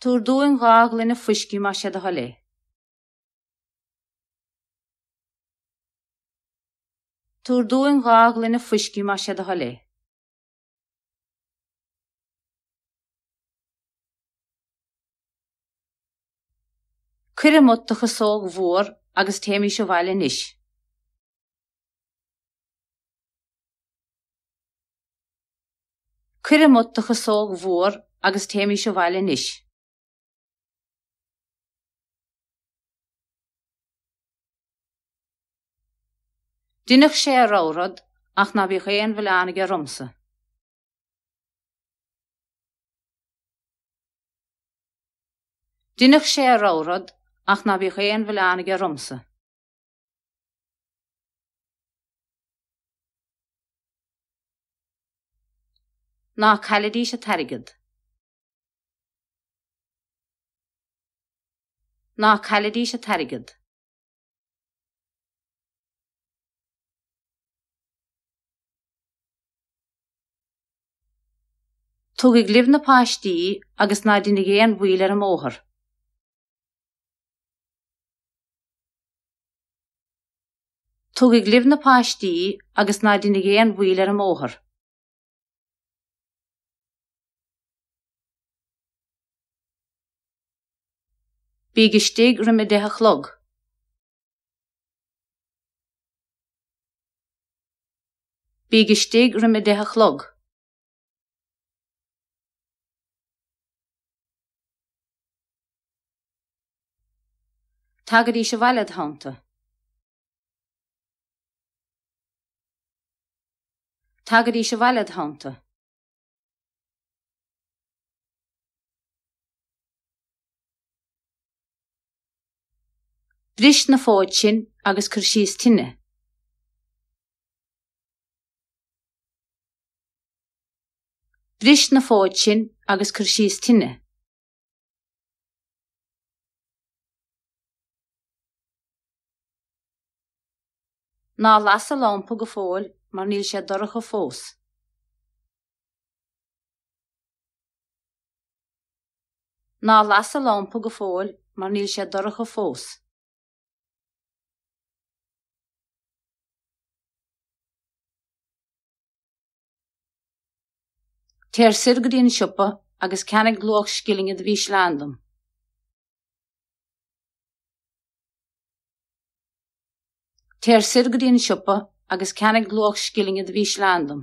Tabhair dúinn dha ghloine fuiscí más sé do thoil é. Tabhair dúinn dha ghloine fuiscí más sé do thoil é. Cuir umat do chasóg mhór agus téimís abhaile anois. Cuir umat do chasóg mhór agus téimís abhaile anois. Deineadh sé a rogha rud ach ná bíodh aon mhilleán aige ormsa. Deineadh sé a rogha rud ach ná bíodh aon mhilleán aige ormsa. Ná caillidís an t-airgead. Ná caillidís an t-airgead. Tugaig libh na páistí agus ná deinig aon mhoill ar an mbóthar. Tugaig libh na páistí agus ná deinig aon mhoill ar an mbóthar. Bíg istigh roim a deich a chlog. Bíg istigh roim a deich a chlog. Tagaidís abhaile id theannta. Tagaidís abhaile id theannta. Bris na fóid sin agus cuir síos tine. Bris na fóid sin agus cuir síos tine. Ná las an lampa go fóill mar níl sé dorcha fós. Ná las an lampa go fóill mar níl sé dorcha fós. Téir soir go dtí an siopa agus ceannaigh luach scillinge de mhísleáin dom. Téir soir go dtí an siopa agus ceannaigh luach scillinge de mhísleáin dom.